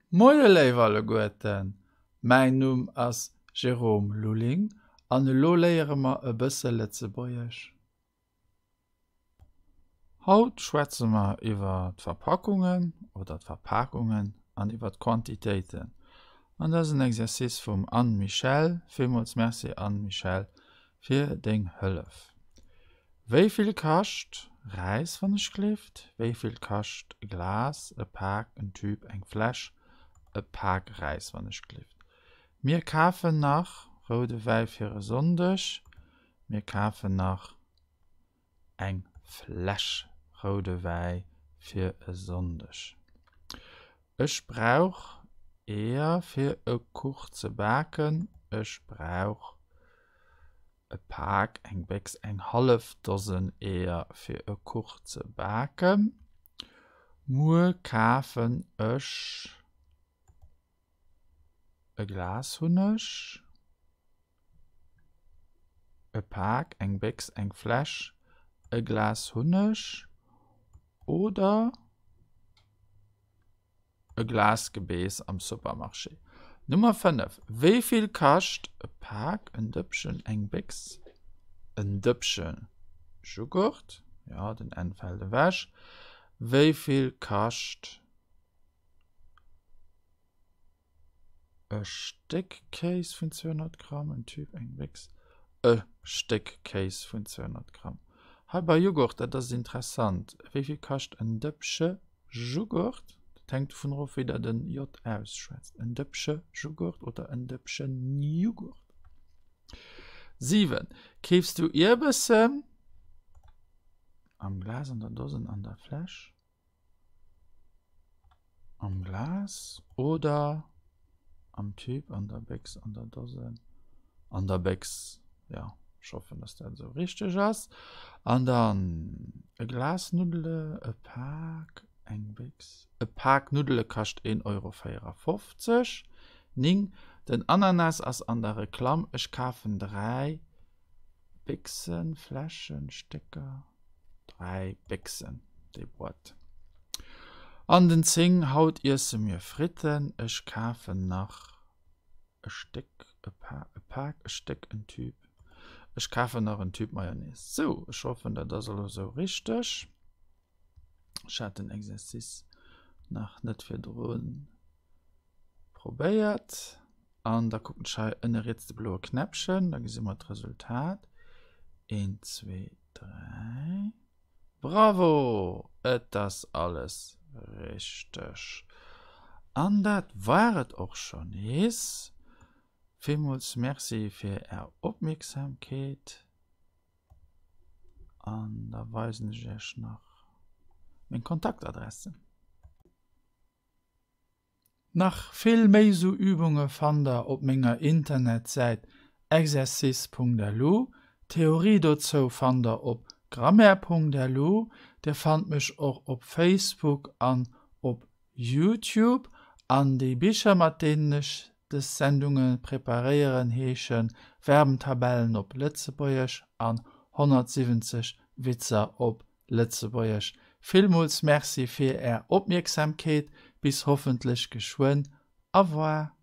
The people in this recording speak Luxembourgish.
Moie léif alleguerten, mäin Numm ass Jérôme Lulling an elo léiere mer e bësse Lëtzebuergesch. Haut schwätze mer iwwer d'Verpackungen oder d'Verpakungen an iwwer d'Quantitéiten. An dat ass en Exercice vum Anne Michel. Villmools Merci Anne Michel fir deng Hëllef. Wéi vill kascht Räis wann ech gleeft? Wéi vill kascht e Glas, e Pak, en Tüb, eng Fläsch, e Pak Räis wann ech gleeft? Mir kafen nach roude Wäi fir e Sonndeg. Mir kafen nach eng Fläsch roude Wäi fir e Sonndeg. Ech brauch Eeër fir e Kuch ze baken. Ech brauch e Pak, eng Béchs, eng hallef Dosen Eeër fir e Kuch ze baken. Muer kafen ech e Glas Hunneg, e Pak, eng Béchs, eng Fläsch, e Glas Hunneg oder e Glas Gebeess am Supermarché. Nummer 5, Wéi vill kascht e Pak, en Dëppchen, eng Béchs, en Dëppche Jughurt? Jo, den N fält ewech. Wéi vill kascht e Stéck Kéis vun 200 Gramm, en Tüb, eng Béchs, e Stéck Kéis vun 200 Gramm? Hei bei Jughurt, dat ass interessant. Wéi vill kascht en Dëppche Jughurt? Dat hänkt dovun of, wéi der den J ausschwätzt. En Dëppche Jughurt oder en Dëppchen Jughurt? 7, Keefs du Ierbessen? Am Glas, an der Dosen, an der Fläsch? Am Glas oder am Tüb, an der Béchs, an der Dose, an der Béchs, jo, ech hoffen, dass dat esou richteg ass. An dann e Glas Nuddele, e Pak, eng Béchs, e Pak Nuddele kascht 1,54 Euro. 9, Den Ananas ass an der Reklamm, ech kafen 3 Béchsen, Fläschen, Stécker, 3 Béchsen, déi Boîte. An den 10, Haut iesse mir Fritten, ech kafen nach e Stéck, e Pa, e Pak, e Stéck, en Tüb, ech kafen nach en Tüb Mayonnaise. Sou, ech hoffen, dat ass elo sou richteg. Ech hat den Exercice nach net virdrun probéiert. An da kucken ech hei ënne riets de bloe Knäppchen, da gesi mer d'Resultat. 1, 2, 3. Bravo! Et ass alles richteg. An dat war et och scho nees. Villmools Merci fir Är Opmierksamkeet. An da weisen ech Iech nach meng Kontaktadressen. Nach vill méi sou Übunge fannt der op menger Internetsäit exercice.lu. D'Theorie dozou fannt der op grammaire.lu. Dir fannt mech och op Facebook an op Youtube. An déi Bicher mat deenen ech dës Sendunge preparéieren heesche Verbentabellen op Lëtzebuergesch an 170 Witzer op Lëtzebuergesch. Villmools Merci fir Är Opmierksamkeet. Bis hoffentlech geschwënn. Au revoir.